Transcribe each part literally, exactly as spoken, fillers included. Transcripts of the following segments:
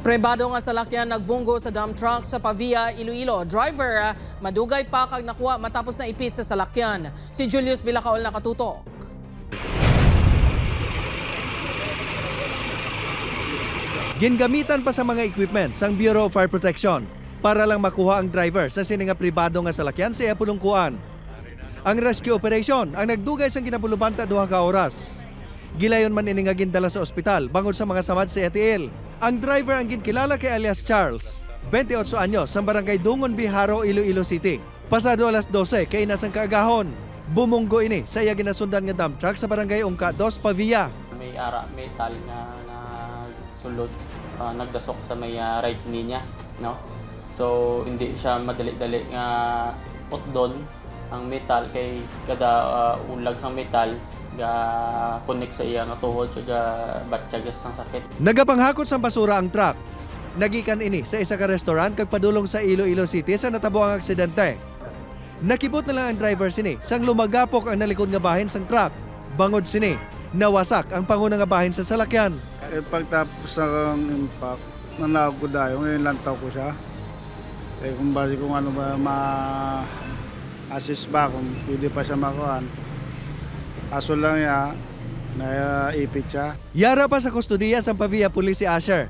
Pribado nga salakyan nagbunggo sa dump truck sa Pavia, Iloilo. Driver, ah, madugay pa kag nakuha matapos naipit sa salakyan. Si Julius Bilacaol nakatutok. Gingamitan pa sa mga equipment sang Bureau of Fire Protection para lang makuha ang driver sa sini nga pribado nga salakyan sa iya pulungkuan. Ang rescue operation ang nagdugay sang ginabulubanta duha ka oras. Gilayon man ini nga gindala sa ospital bangod sa mga samad sa iya tiil. Ang driver ang ginkilala kay alias Charles, twenty-eight anyos, sang barangay Dungon B, Jaro, Iloilo City. Pasado alas dose kaina sang kaagahon, bumunggo ini sa iya ginasundan nga dump truck sa barangay Ungka dos, Pavia. May ara metal nga nagsulod, ah, nagdasok sa may, ah, right knee niya, no? So, hindi siya madali-dali nga putdon ang metal kay kada, ah, ulag sang metal ga-connect sa iya nga tuhod kag gabatyag siya sang sakit. Nagapanghakot sang basura ang truck. Nagikan ini sa isa ka restaurant kag padulong sa Iloilo City sa natabo ang aksidente. Nakibot na lang ang driver sini sang lumagapok ang nalikod nga bahin sang truck. Bangod sini, nawasak ang panguna nga bahin sa salakyan. Eh, pagtapos ng impact, nanawag ko dayon, ngayon lantaw ko siya. Eh, kung basi kung ano ba, ma-assist ba, kung pwede pa siya makuhaan. Kaso lang niya, naipit siya. Yara pa sa kustodiya sang Pavia Police si Asher.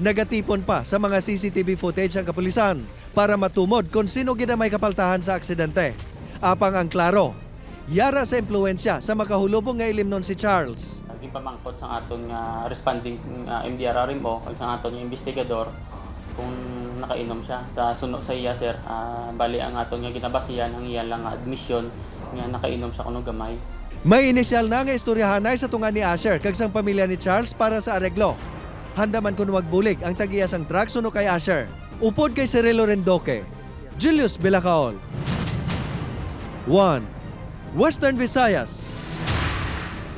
Nagatipon pa sa mga C C T V footage ang kapulisan para matumod kon sino gid ang may kapaltahan sa aksidente. Apang ang klaro, yara sa impluwensya sa makahulubong nga ilimnon si Charles. Ginpamangkot sang aton nga responding, ah, M D R R M O kag sang aton nga investigador kung nakainom siya. Ta suno sa iya, sir, ah, bali ang aton nga ginabasihan ang iya lang nga admisyon nga nakainom siya kuno gamay. May inisyal na nga istoryahanay sa tunga ni Asher kag sang pamilya ni Charles para sa areglo. Handa man kuno magbulig ang tag-iya sang truck suno kay Asher. Upod kay Cirilo Rendoque, Julius Bilacaol, One Western Visayas.